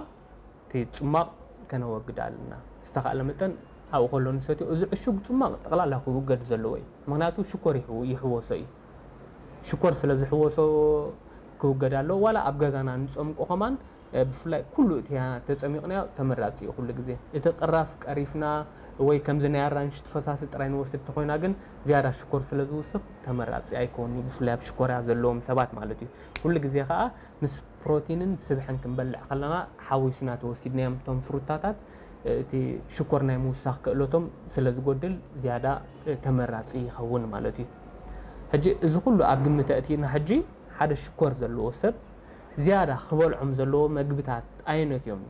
እቲ ጽማቕ ከነወግድ ኣለና። ዝተኻእለ መጠን ኣብኡ ከሎ ንሰትዮ። እዚ ዕሹግ ጽማቕ ጠቕላላ ክውገድ ዘለዎ እዩ። ምኽንያቱ ሽኮር ይሕወ- ይሕወሶ እዩ። ሽኮር ስለ ዝሕወሶ ክውገድ ኣለዎ። ዋላ ኣብ ገዛና ንጸምቆ ከማን ብፍላይ ኩሉ እቲ ተጸሚቕናዮ ተመራጺ እዩ። ኩሉ ግዜ እቲ ቅራፍ ቀሪፍና ወይ ከምዚ ናይ ኣራንሽ ፈሳሲ ጥራይ ንወስድ ተኾይና ግን ዝያዳ ሽኮር ስለ ዝውስኽ ተመራጺ ኣይከውን እዩ። ብፍላይ ኣብ ሽኮርያ ዘለዎም ሰባት ማለት እዩ። ኩሉ ግዜ ከዓ ምስ ፕሮቲንን ስብሕን ክንበልዕ ከለና ሓዊስና ተወሲድናዮም እቶም ፍሩታታት እቲ ሽኮር ናይ ምውሳኽ ክእለቶም ስለ ዝጎድል ዝያዳ ተመራጺ ይኸውን ማለት እዩ። ሕጂ እዚ ኩሉ ኣብ ግምት ኣእቲና ሕጂ ሓደ ሽኮር ዘለዎ ሰብ ዝያዳ ክበልዖም ዘለዎ መግብታት ኣየኖት እዮም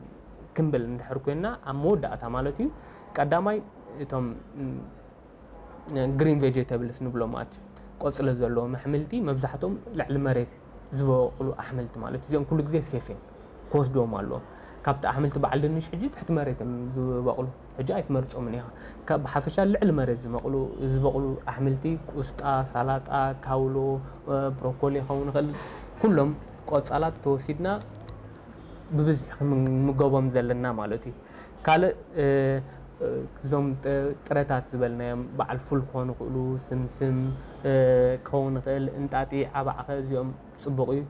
ክንብል እንድሕር ኮይና ኣብ መወዳእታ ማለት እዩ ቀዳማይ እቶም green vegetables ንብሎም ማለት እዩ። ቆጽሊ ዘለዎም ኣሕምልቲ መብዛሕትኦም ልዕሊ መሬት ዝበቕሉ ኣሕምልቲ ማለት እዩ። እዚኦም ኩሉ ግዜ ሴፍ እዮም ክወስድዎም ኣለዎም። ካብቲ ኣሕምልቲ በዓል ድንሽ ሕጂ ትሕቲ መሬት እዮም ዝበቕሉ። ሕጂ ኣይትመርጾምን ኢኻ። ካብ ብሓፈሻ ልዕሊ መሬት ዝበቕሉ ዝበቕሉ ኣሕምልቲ ቁስጣ፣ ሳላጣ፣ ካውሎ፣ ብሮኮሊ ክኸውን ይኽእል። ኩሎም ቆጻላት ተወሲድና ብብዝሒ ክንምገቦም ዘለና ማለት እዩ። ካልእ እዞም ጥረታት ዝበልናዮም በዓል ፉል ክኾኑ ይኽእሉ፣ ስምስም ክኸውን ይኽእል፣ እንጣጢዕ፣ ኣባዕኸ እዚኦም ጽቡቕ እዩ።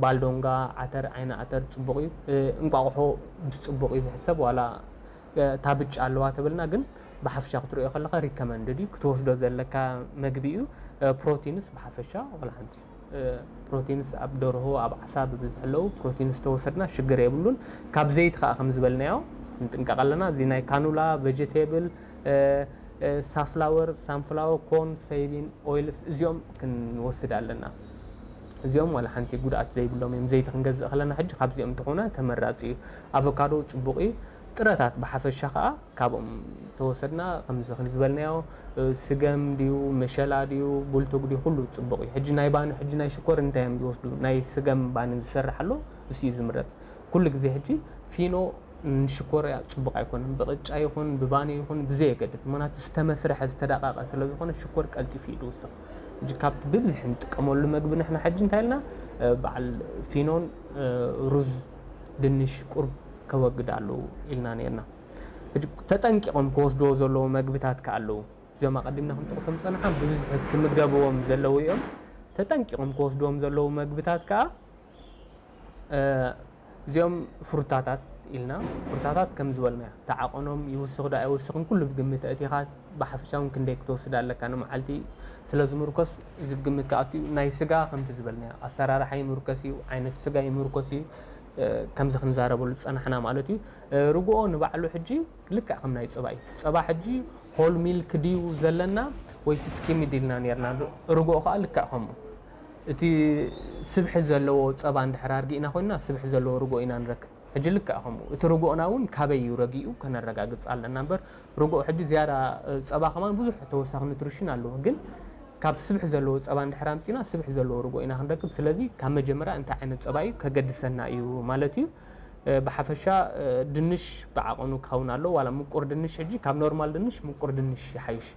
ባልዶንጋ፣ ዓተር፣ ዓይኒ ዓተር ጽቡቕ እዩ። እንቋቑሖ ጽቡቕ እዩ ዝሕሰብ ዋላ እታ ብጫ ኣለዋ ተብልና ግን ብሓፈሻ ክትሪኦ ከለኻ recommended እዩ ክትወስዶ ዘለካ መግቢ እዩ። ፕሮቲንስ ብሓፈሻ ዋላ ሓንቲ ፕሮቲንስ ኣብ ደርሆ ኣብ ዓሳ ብብዝሒ ኣለዉ። ፕሮቲንስ ተወሰድና ሽግር የብሉን። ካብ ዘይቲ ከዓ ከም ዝበልናዮ ንጥንቀቕ ኣለና። እዚ ናይ ካኑላ፣ ቬጀቴብል፣ ሳፍላወር፣ ሳንፍላወር፣ ኮርን፣ ሰይቢን ኦይልስ እዚኦም ክንወስድ ኣለና። እዚኦም ዋላ ሓንቲ ጉድኣት ዘይብሎም እዮም። ዘይቲ ክንገዝእ ከለና ሕጂ ካብዚኦም እንተኾነ ተመራፂ እዩ። ኣቮካዶ ፅቡቕ እዩ። ጥረታት ብሓፈሻ ከዓ ካብኦም ተወሰድና ከምዚ ዝበልናዮ ስገም ድዩ መሸላ ድዩ ቡልቱግ ድዩ ኩሉ ፅቡቕ እዩ። ሕጂ ናይ ባኒ ሕጂ ናይ ሽኮር እንታይ እዮም ዝወስዱ? ናይ ስገም ባኒ ዝሰርሕ ኣሎ፣ እሱ እዩ ዝምረፅ። ኩሉ ግዜ ሕጂ ፊኖ ንሽኮር እያ ፅቡቕ ኣይኮነን። ብቕጫ ይኹን ብባኒ ይኹን ብዘየገድስ፣ ምክንያቱ ዝተመስረሐ ዝተዳቐቐ ስለ ዝኾነ ሽኮር ቀልጢፉ እዩ ዝውስኽ። ሕጂ ካብቲ ብብዝሒ ንጥቀመሉ መግቢ ንሕና ሕጂ እንታይ ኢልና በዓል ፊኖን ሩዝ ድንሽ ቁርብ ከወግድ ኣለዉ ኢልና ነርና። ተጠንቂቖም ክወስድዎ ዘለዎ መግብታት ከ ኣለዉ። እዚኦም ኣቐዲምና ክንጠቕሶም ዝጸናሕና ብብዝሒ ክምገብዎም ዘለዉ እዮም። ተጠንቂቖም ክወስድዎም ዘለዉ መግብታት ከኣ እዚኦም ፍሩታታት ኢልና፣ ፍሩታታት ከም ዝበልናዮ ተዓቐኖም ይውስኽ ዶ ኣይውስኽን ኩሉ ብግምት ኣእቲኻ ብሓፈሻ እውን ክንደይ ክትወስድ ኣለካ ንመዓልቲ ስለ ዝምርኮስ እዚ ብግምት ክኣቱ እዩ። ናይ ስጋ ከምቲ ዝበልናዮ ኣሰራርሓ ይምርኮስ እዩ፣ ዓይነት ስጋ ይምርኮስ እዩ። ከምዚ ክንዛረበሉ ዝጸናሕና ማለት እዩ። ርግኦ ንባዕሉ ሕጂ ልክዕ ከም ናይ ጸባ እዩ። ጸባ ሕጂ ሆል ሚልክ ድዩ ዘለና ወይስ ስኪምድ ኢልና ነርና? ርግኦ ከኣ ልክዕ ከምኡ። እቲ ስብሒ ዘለዎ ጸባ እንድሕር ኣርጊእና ኮይንና ስብሒ ዘለዎ ርግኦ ኢና ንረክብ። ሕጂ ልክዕ ከምኡ። እቲ ርግኦና እውን ካበይ እዩ ረጊኡ ከነረጋግጽ ኣለና እምበር ርግኦ ሕጂ ዝያዳ ጸባ ከማን ብዙሕ ተወሳኺ ኑትሪሽን ኣለዎ። ግን ካብ ስብሒ ዘለዎ ጸባ እንድሕር ኣምጺና ስብሒ ዘለዎ ርግኦ ኢና ክንረክብ። ስለዚ ካብ መጀመርያ እንታይ ዓይነት ጸባ እዩ ከገድሰና እዩ ማለት እዩ። ብሓፈሻ ድንሽ ብዓቐኑ ክኸውን ኣለዎ። ዋላ ምቁር ድንሽ ሕጂ ካብ ኖርማል ድንሽ ምቁር ድንሽ ይሓይሽ።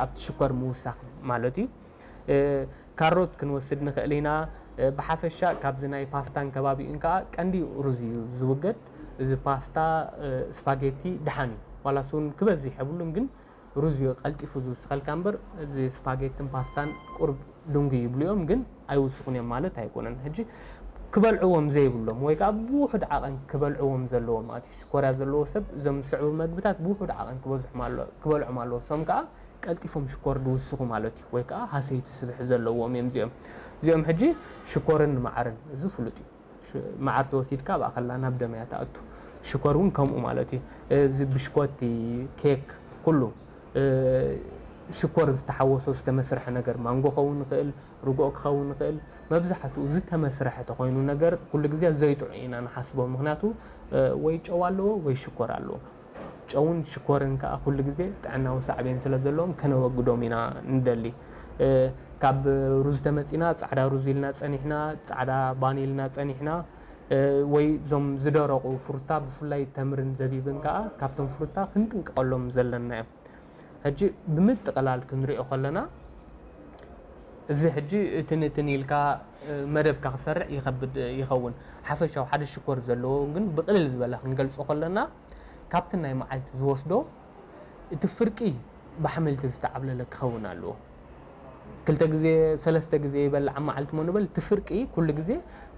ኣብቲ ሽኮር ምውሳኽ ማለት እዩ። ካሮት ክንወስድ ንኽእል ኢና። ብሓፈሻ ካብዚ ናይ ፓስታን ከባቢኡን ከዓ ቀንዲ ሩዝ እዩ ዝውገድ። እዚ ፓስታ፣ ስፓጌቲ ደሓን እዩ። ዋላ እሱ እውን ክበዝሕ የብሉን ግን ሩዝ እዩ ቀልጢፉ ዝውስኸልካ እምበር እዚ ስፓጌትን ፓስታን ቁርብ ድንጉ ይብሉ እዮም ግን ኣይውስኹን እዮም ማለት ኣይኮነን። ሕጂ ክበልዕዎም ዘይብሎም ወይ ከዓ ብውሑድ ዓቐን ክበልዕዎም ዘለዎም ማለት እዩ። ሽኮርያ ዘለዎ ሰብ እዞም ዝስዕቡ መግብታት ብውሑድ ዓቐን ክበዝሖም ኣለዎ ክበልዖም ኣለዎ። እሶም ከዓ ቀልጢፎም ሽኮር ዝውስኹ ማለት እዩ ወይ ከዓ ሃሰይቲ ስብሒ ዘለዎም እዮም እዚኦም። እዚኦም ሕጂ ሽኮርን መዓርን እዚ ፍሉጥ እዩ። መዓር ተወሲድካ ኣብኣ ከላ ናብ ደም እያ ትኣቱ። ሽኮር እውን ከምኡ ማለት እዩ። እዚ ብሽኮቲ፣ ኬክ፣ ኩሉ ሽኮር ዝተሓወሶ ዝተመስርሐ ነገር ማንጎ ክኸውን ይኽእል፣ ርግኦ ክኸውን ይኽእል። መብዛሕትኡ ዝተመስረሐ ተኾይኑ ነገር ኩሉ ግዜ ዘይጥዑ ኢና ንሓስቦ። ምኽንያቱ ወይ ጨው ኣለዎ ወይ ሽኮር ኣለዎ። ጨውን ሽኮርን ከዓ ኩሉ ግዜ ጥዕናዊ ሳዕቤን ስለ ዘለዎም ከነወግዶም ኢና ንደሊ። ካብ ሩዝ ተመፂና ፃዕዳ ሩዝ ኢልና ፀኒሕና፣ ፃዕዳ ባኒ ኢልና ፀኒሕና፣ ወይ እዞም ዝደረቑ ፍሩታ ብፍላይ ተምርን ዘቢብን ከዓ ካብቶም ፍሩታ ክንጥንቀቐሎም ዘለና እዮም። ሕጂ ብምጥቕላል ክንሪኦ ከለና እዚ ሕጂ እትንትን ኢልካ መደብካ ክሰርዕ ይኸብድ ይኸውን። ሓፈሻዊ ሓደ ሽኮር ዘለዎ ግን ብቕልል ዝበለ ክንገልጾ ከለና ካብቲ ናይ መዓልቲ ዝወስዶ እቲ ፍርቂ ብኣሕምልቲ ዝተዓብለለ ክኸውን ኣለዎ። ክልተ ግዜ ሰለስተ ግዜ ይበልዕ ኣብ መዓልቲ ሞ ንበል፣ እቲ ፍርቂ ኩሉ ግዜ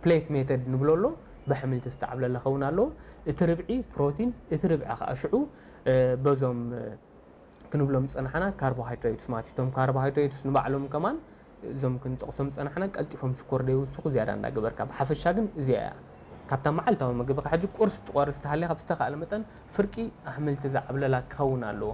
ፕሌት ሜተድ ንብሎ ኣሎ፣ ብኣሕምልቲ ዝተዓብለለ ክኸውን ኣለዎ። እቲ ርብዒ ፕሮቲን፣ እቲ ርብዒ ከዓ ሽዑ በዞም ክንብሎም ዝፀናሕና ካርቦሃይድሬትስ ማለት እዩ። እቶም ካርቦሃይድሬትስ ንባዕሎም ከማን እዞም ክንጠቕሶም ዝፀናሕና ቀልጢፎም ሽኮር ደይውስኹ ዝያዳ እንዳገበርካ። ብሓፈሻ ግን እዚኣ እያ ካብታ መዓልታዊ ምግብኻ። ሕጂ ቁርሲ ትቆርስ ተሃሊኻ ብዝተኻእለ መጠን ፍርቂ ኣሕምልቲ ዝዓብለላ ክኸውን ኣለዎ።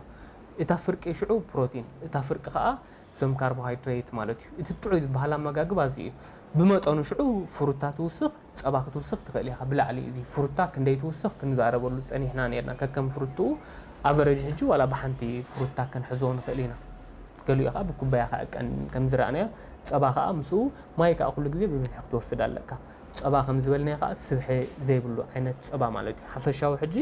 እታ ፍርቂ ሽዑ ፕሮቲን፣ እታ ፍርቂ ከዓ እዞም ካርቦሃይድሬት ማለት እዩ። እቲ ጥዑይ ዝበሃል ኣመጋግባ እዚ እዩ። ብመጠኑ ሽዑ ፍሩታ ትውስኽ፣ ጸባ ክትውስኽ ትኽእል ኢኻ። ብላዕሊ እዚ ፍሩታ ክንደይ ትውስኽ ክንዛረበሉ ጸኒሕና ነርና። ከከም ፍሩትኡ ኣቨረጅ ሕጂ ዋላ ብሓንቲ ፍሩታ ክንሕዞ ንኽእል ኢና። ገሊኡ ኸዓ ብኩባያ ክዕቀን ከም ዝረኣናዮ፣ ጸባ ኸዓ ምስኡ ማይ ከኣ ኩሉ ግዜ ብብዝሒ ክትወስድ ኣለካ። ጸባ ከም ዝበልናዮ ኸዓ ስብሒ ዘይብሉ ዓይነት ጸባ ማለት እዩ። ሓፈሻዊ ሕጂ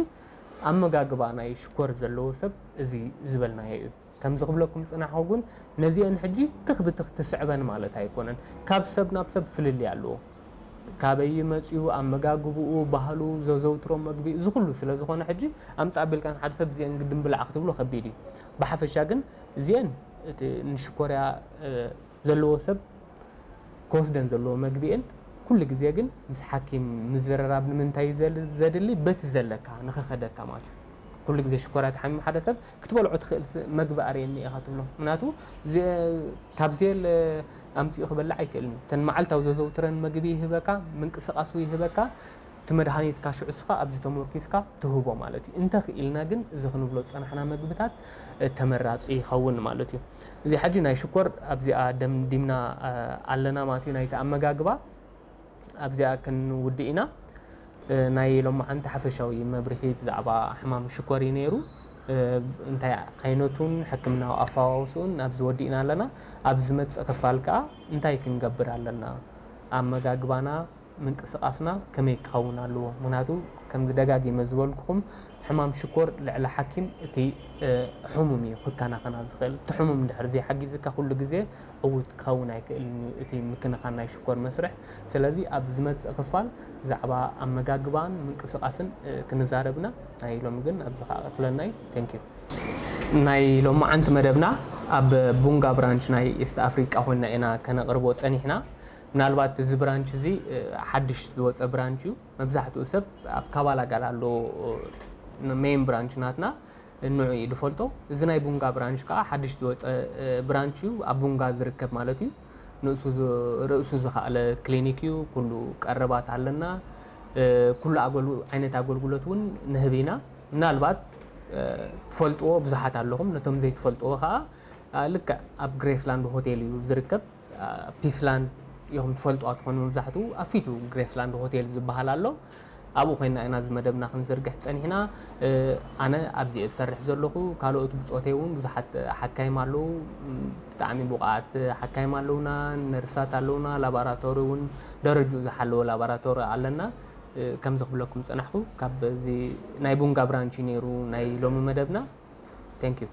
ኣመጋግባ ናይ ሽኮር ዘለዎ ሰብ እዚ ዝበልናዮ እዩ። ከምዚ ክብለኩም ዝጸናሕኩ ግን ነዚአን ሕጂ ትኽ ብትኽ ትስዕበን ማለት ኣይኮነን። ካብ ሰብ ናብ ሰብ ፍልልይ ኣለዎ። ካበይ መጺኡ፣ ኣመጋግብኡ፣ ባህሉ፣ ዘዘውትሮ መግቢ፣ እዚ ኩሉ ስለ ዝኾነ ሕጂ ኣምጽእ ኣቢልካ ንሓደ ሰብ እዚአን ግድን ብላዕ ክትብሎ ከቢድ እዩ። ብሓፈሻ ግን እዚአን እቲ ንሽኮርያ ዘለዎ ሰብ ክወስደን ዘለዎ መግቢ እየን። ኩሉ ግዜ ግን ምስ ሓኪም ምዝርራብ ንምንታይ እዩ ዘል- ዘድሊ? በቲ ዘለካ ንኸኸደካ ማለት እዩ። ኩሉ ግዜ ሽኮርያ ተሓሚሙ ሓደ ሰብ ክትበልዖ ትኽእል ስ- መግቢ ኣርእየኒ ኢኻ ትብሎ። ምክንያቱ ዚ- ካብ ዜል ኣምፂኡ ክበልዕ ኣይክእልን እዩ። እተን መዓልታዊ ዘዘውትረን መግቢ ይህበካ፣ ምንቅስቃሱ ይህበካ። እቲ መድሃኒትካ ሽዑ እስኻ ኣብዚ ተመርኪስካ ትህቦ ማለት እዩ። እንተኽኢልና ግን እዚ ክንብሎ ዝጸናሕና መግብታት ተመራጺ ይኸውን ማለት እዩ። እዚ ሕጂ ናይ ሽኮር ኣብዚኣ ደምዲምና ኣለና ማለት እዩ። ናይቲ ኣመጋግባ ኣብዚኣ ክንውድእ ኢና። ናይ ሎማዓንቲ ሓፈሻዊ መብርሂ ብዛዕባ ሕማም ሽኮር እዩ ነይሩ። እንታይ ዓይነቱን ሕክምናዊ ኣፈዋውስኡን ኣብዚ ወዲእና ኣለና። ኣብ ዝመጽእ ክፋል ከኣ እንታይ ክንገብር ኣለና? ኣመጋግባና ምንቅስቃስና ከመይ ክኸውን ኣለዎ? ምክንያቱ ከምዚ ደጋጊመ ዝበልኩኹም ሕማም ሽኮር ልዕሊ ሓኪም እቲ ሕሙም እዩ ክከናኸና ዝኽእል። እቲ ሕሙም እንድሕር ዘይሓጊዝካ ኩሉ ግዜ ዕዉት ክኸውን ኣይክእልን እዩ እቲ ምክንኻን ናይ ሽኮር መስርሕ። ስለዚ ኣብ ዝመጽእ ክፋል ብዛዕባ ኣመጋግባን ምንቅስቃስን ክንዛረብና ናይ ሎሚ ግን ኣብዚ ከዓ ክለና እዩ። Thank you። ናይ ሎማዓንቲ መደብና ኣብ ቡንጋ ብራንች ናይ ኢስት ኣፍሪቃ ኮይና ኢና ከነቕርቦ ጸኒሕና። ምናልባት እዚ ብራንች እዚ ሓድሽ ዝወፀ ብራንች እዩ። መብዛሕትኡ ሰብ ኣብ ካባላ ጋላ ኣሎ ሜን ብራንች ናትና ንዑ እዩ ዝፈልጦ። እዚ ናይ ቡንጋ ብራንች ከዓ ሓድሽ ዝወፀ ብራንች እዩ። ኣብ ቡንጋ ዝርከብ ማለት እዩ። ንእሱ ርእሱ ዝኸኣለ ክሊኒክ እዩ። ኩሉ ቀረባት ኣለና። ኩሉ ዓይነት ኣገልግሎት እውን ንህብ ኢና። ምናልባት ትፈልጥዎ ብዙሓት ኣለኹም። ነቶም ዘይትፈልጥዎ ከዓ ልክዕ ኣብ ግሬስላንድ ሆቴል እዩ ዝርከብ። ፒስላንድ ኢኹም ትፈልጥዋ ትኾኑ መብዛሕትኡ። ኣብ ፊቱ ግሬስላንድ ሆቴል ዝበሃል ኣሎ። ኣብኡ ኮይና ኢና እዚ መደብና ክንዝርግሕ ጸኒሕና። ኣነ ኣብዚ እየ ዝሰርሕ ዘለኹ። ካልኦት ብጾተይ እውን ብዙሓት ሓካይም ኣለዉ። ብጣዕሚ ብቑዓት ሓካይም ኣለዉና፣ ነርሳት ኣለዉና፣ ላባራቶሪ እውን ደረጅኡ ዝሓለወ ላባራቶሪ ኣለና። ከምዚ ክብለኩም ዝጸናሕኩ ካብ እዚ ናይ ቡንጋ ብራንች እዩ ነይሩ ናይ ሎሚ መደብና። Thank you።